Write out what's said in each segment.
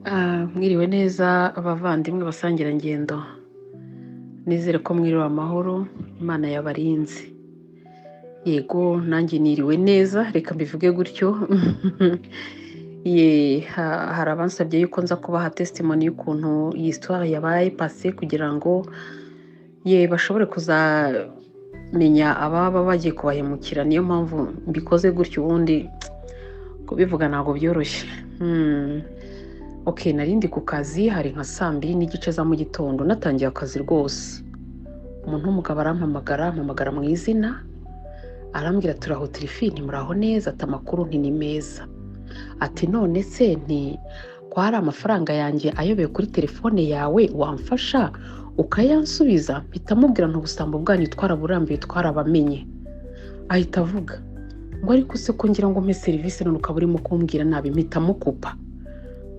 Mwiriwe neza abavandimwe basangirangendo, nizere ko mwiriwe amahoro, Imana yabarinze. Yego, nanjye niriwe neza, reka mbivuge gutyo. Ye, hari abansabye yuko nza kubaha testimony y'ukuntu iyi histoire yabaye passé, kugira ngo ye bashobore kuzamenya ababa bagiye kubahemukira. Niyo mpamvu mbikoze gutyo, ubundi kubivuga ntabwo byoroshye. Ok, nari ndi ku kazi, hari nka saa 2:30 za mu gitondo, natangiye akazi rwose. Umuntu w'umugabo arampamagara, ampamagara mu izina, arambwira: "Turaho Tirifini, muraho neza?" Ati: "Amakuru?" Nti: "Ni meza." Ati: "None se," nti, "ko hari amafaranga yanjye ayobeye kuri telefone yawe, wamfasha ukayansubiza?" Mpita mubwira nti: "Ubusambo bwanyu twaraburambiwe, twarabamenye." Ahita avuga ngo: "Ariko se ko ngira ngo mpe serivisi, none ukaba urimo kumbwira nabi?" Mpita mukupa,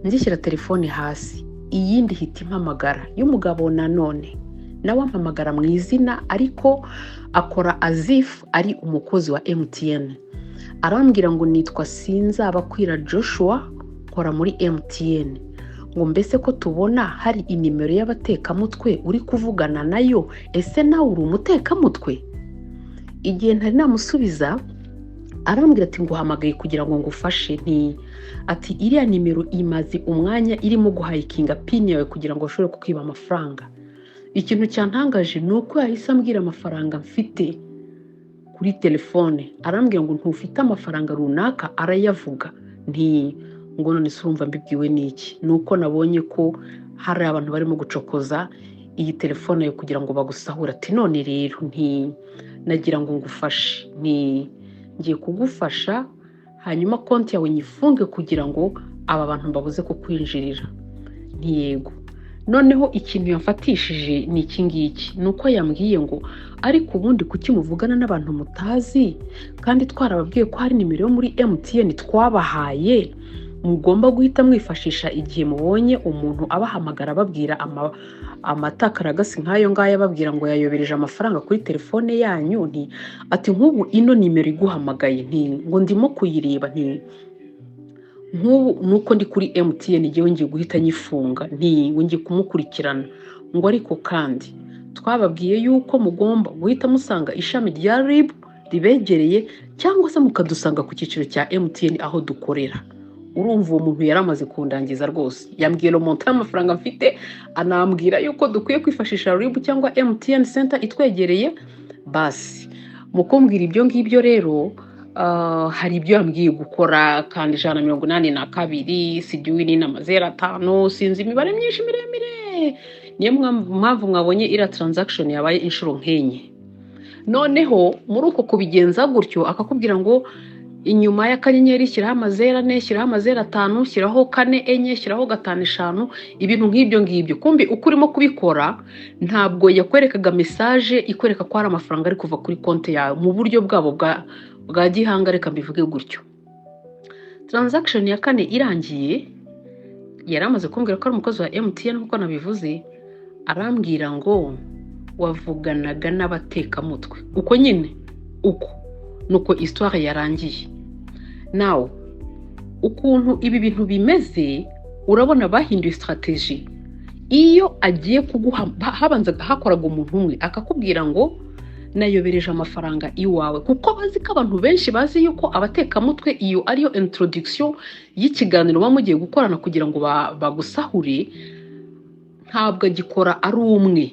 ngishyira telefone hasi, iyindi ihita impamagara y'umugabo nanone, nawe ampamagara mu izina, ariko akora as if ari umukozi wa MTN. Arambwira ngo: "Nitwa Sinzabakwira Joshua, nkora muri MTN." Ngo: "Mbese ko tubona hari inimero y'abatekamutwe uri kuvugana nayo, ese nawe uri umutekamutwe?" Igihe ntari namusubiza, arambwira ati: "Nguhamagaye kugira ngo ngufashe." Nti ati: "Iriya nimero imaze umwanya irimo guhackinga PIN yawe kugira ngo bashobore kukwiba amafaranga." Ikintu cyantangaje ni uko yahise ambwira amafaranga mfite kuri telefone, arambwira ngo: "Ntufite amafaranga runaka?" Arayavuga. Nti: "Ngo none se urumva mbibwiwe n'iki?" Ni uko nabonye ko hari abantu barimo gucokoza iyi telefone yawe kugira ngo bagusahure. Ati: "None rero," nti, "nagira ngo ngufashe." Nti: "Ngiye kugufasha, hanyuma konti yawe nyifunge kugira ngo aba bantu mbabuze kukwinjirira." Nti: "Yego." Noneho ikintu yamfatishije ni iki ngiki, ni uko yambwiye ngo: "Ariko ubundi kuki muvugana n'abantu mutazi, kandi twarababwiye ko hari nimero yo muri MTN twabahaye mugomba guhita mwifashisha igihe mubonye umuntu abahamagara, ababwira amatakaragasi nk'ayo ngayo, ababwira ngo yayobereje amafaranga kuri telefone yanyu?" Nti ati: "Nk'ubu ino nimero iguhamagaye," nti, "ngo ndimo kuyireba," nti, "nk'ubu nuko ndi kuri MTN, ngewe ngiye guhita nyifunga." Nti: "Ngo ngiye kumukurikirana." Ngo: "Ariko kandi twababwiye yuko mugomba guhita musanga ishami rya RIB ribegereye, cyangwa se mukadusanga ku cyiciro cya MTN aho dukorera." Urumva uwo muntu yari amaze kundangiza rwose. Yambwiye montant y'amafaranga mfite, anambwira yuko dukwiye kwifashisha RIB cyangwa MTN center itwegereye. Basi mu kumbwira ibyo ngibyo rero, hari ibyo yambwiye gukora kandi 182, sigiwe n'amazeru atanu, sinzi, imibare myinshi miremire. Niyo mpamvu mwabonye iriya transaction yabaye inshuro nk'enye. Noneho muri uko kubigenza gutyo, akakubwira ngo inyuma y'akanyenyeri shyiraho amazeru ane, shyiraho amazeru atanu, shyiraho kane enye, shyiraho gatanu eshanu, ibintu nk'ibyo ngibyo. Kumbi uko urimo kubikora, ntabwo yakwerekaga message ikwereka ko hari amafaranga ari kuva kuri konti yawe mu buryo bwabo bwa gihanga, reka mbivuge gutyo. Transaction ya kane irangiye, yari amaze kumbwira ko ari umukozi wa MTN nk'uko nabivuze, arambwira ngo: "Wavuganaga n'abatekamutwe." Uko nyine uko nuko histoire yarangiye. Nawe ukuntu ibi bintu bimeze, urabona bahinduye strategy. Iyo agiye kuguha, habanzaga hakoraga umuntu umwe akakubwira ngo nayobereje amafaranga iwawe, kuko bazi ko abantu benshi bazi yuko abatekamutwe iyo ariyo introduction y'ikiganiro muba mugiye gukorana kugira ngo bagusahure. Ntabwo agikora ari umwe.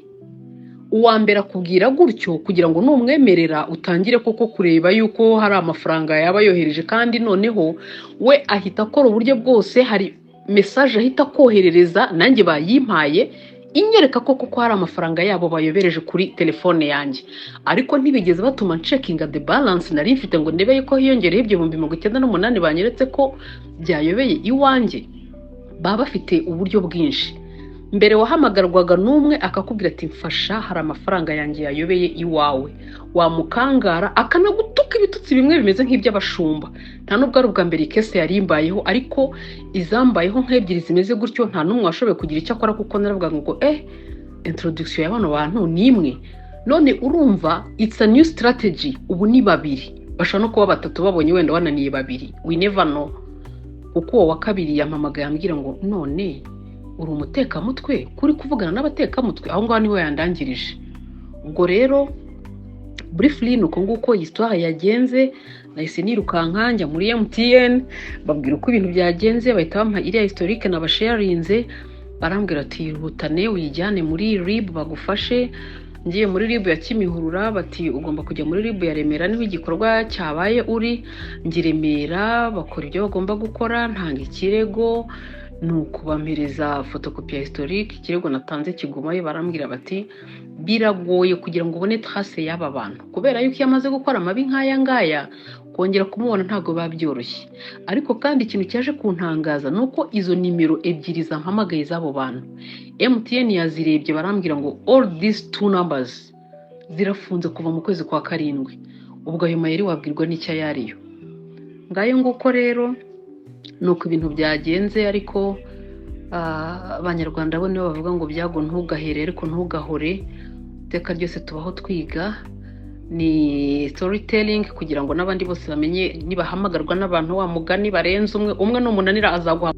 Uwa mbere akubwira gutyo kugira ngo numwemerera utangire koko kureba yuko hari amafaranga yaba yohereje, kandi noneho we ahita akora uburyo bwose. Hari message ahita akoherereza, nanjye bayimpaye, inyereka ko koko hari amafaranga yabo bayobereje kuri telefone yanjye, ariko ntibigeze batuma ncheckinga the balance nari mfite ngo ndebe yuko hiyongereyeho ibyo 98,000 banyeretse ko byayobeye iwanjye. Baba bafite uburyo bwinshi. Mbere wahamagarwaga n'umwe akakubwira ati: "Mfasha, hari amafaranga yanjye yayobeye iwawe." Wamukangara akanagutuka ibitutsi bimwe bimeze nk'iby'abashumba. Nta nubwo ari ubwa mbere i case yari imbayeho, ariko izambayeho nk'ebyiri zimeze gutyo, nta n'umwe washoboye kugira icyo akora, kuko naravuga ngo introduction ya bano bantu ni imwe. None urumva it's a new strategy. Ubu ni babiri, bashobora no kuba batatu babonye wenda wananiye babiri, we never know. Kuko uwo wa kabiri yampamagaye ambwira ngo: "None uri umutekamutwe kuri kuvugana n'abatekamutwe?" Aho ngaho niwe yandangirije. Ubwo rero briefly ni uko nguko histoire yagenze. Nahise nirukanka njya muri MTN, babwira uko ibintu byagenze, bahita bampa iriya historique nabasharinze, barambwira ati: "Yihutane uyijyane muri RIB bagufashe." Ngiye muri RIB ya Kimihurura, bati: "Ugomba kujya muri RIB ya Remera, niho igikorwa cyabaye." Uri njya i Remera, bakora ibyo bagomba gukora, ntanga ikirego, ni ukubampereza fotokopi ya historique. Ikirego natanze kigumayo. Barambwira bati: "Biragoye kugira ngo ubone trace y'aba bantu, kubera yuko iyo amaze gukora amabi nk'aya ngaya, kongera kumubona ntabwo biba byoroshye." Ariko kandi ikintu cyaje kuntangaza ni uko izo nimero ebyiri zampamagaye z'abo bantu, MTN yazirebye, barambwira ngo all these two numbers zirafunze kuva mu kwezi kwa karindwi. Ubwo ayo mayeri wabwirwa n'icyo ayo ariyo. Ngayo nguko rero ni uko ibintu byagenze. Ariko Abanyarwanda bo nibo bavuga ngo: "Byago ntugahere ariko ntugahore." Iteka ryose tubaho twiga. Ni storytelling kugira ngo n'abandi bose bamenye nibahamagarwa n'abantu wa mugani barenze umwe, umwe numunanira azaguha.